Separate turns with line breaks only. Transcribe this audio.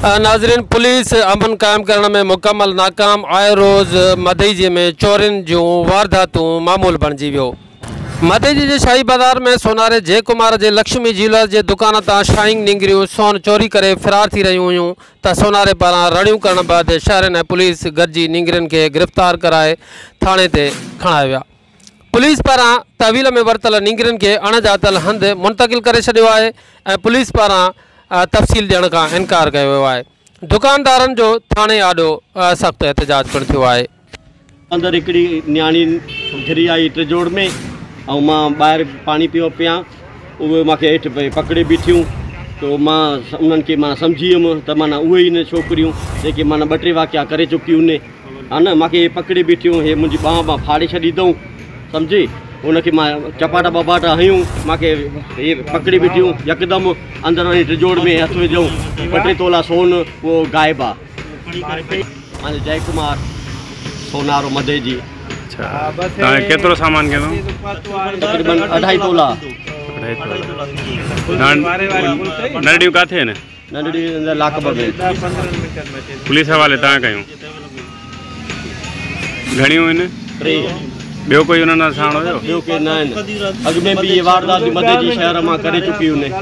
ناظرين پوليس امن قائم ڪرڻ ۾ مڪمل ناڪام، آئي روز مدئجي ۾ چورين جون وارداتون معمول بڻجي ويو. مدئجي جي شاهي بازار ۾ سوناري جي ڪمار جي لڪشمي جيولرز جي دڪان تان شائنگ نينگريون سون چوري ڪري فرار ٿي رهيون هيون ته سوناري پاران رڙيون ڪرڻ بعد شهرين ۽ پوليس گڏجي نينگرين کي گرفتار ڪرائي ٿاڻي تي کڻائي ويا. پوليس پاران تحويل ۾ ورتل نينگرين کي اڻ ڄاتل هنڌ منتقل ڪري ڇڏيو آهي ۽ پوليس پاران تفصيل ڏيڻ کان انڪار ڪيو ويو آهي. دڪاندارن جو ٿاڻي آڏو سخت احتجاج پڻ ٿيو آهي.
اندر هڪڙي نياڻي گهري آئي ٽجوڙ ۾ ۽ مان ٻاهر پاڻي پيو پيان اهي مان کي هيٺ پڪڙي بيٺيون ته مان انهن کي مان سمجهي ويم ته معنيٰ اهي ئي نه ڇوڪريون جيڪي معنيٰ ٻه ٽي واقعا ڪري چڪيون آهن ها نه مان کي هي پڪڙي بيٺيون هي منهنجي ٻانهن مان ڦاڙي ڇڏي اٿئون سمجهي هن کي مان چپاٽا ٻپاٽا هنيون مان کي هي پڪڙي بيٺيون يڪدم اندر وڃي ٽجوڙ ۾ هٿ وجهون ٻه ٽي تولا سون اهو غائب آ. مانجو جئي ڪمار سونارو مدي جي.
اڇا تان ڪيترو سامان کنيو؟
تقريبن اڍائي تولا.
اڍائي تولا. ننڍڙيون ڪاٿي آهن؟
ننڍڙي اندر لاڪ ۾.
پوليس حوالي تان ڪيون. گهڻيون آهن؟
ٽي.
ٻيو ڪوئي انهن سان ساڻ هيو؟
ٻيو ڪير نه آهن. اڳ ۾ به اهي واردات مدي جي شهر مان ڪري چڪيون آهن.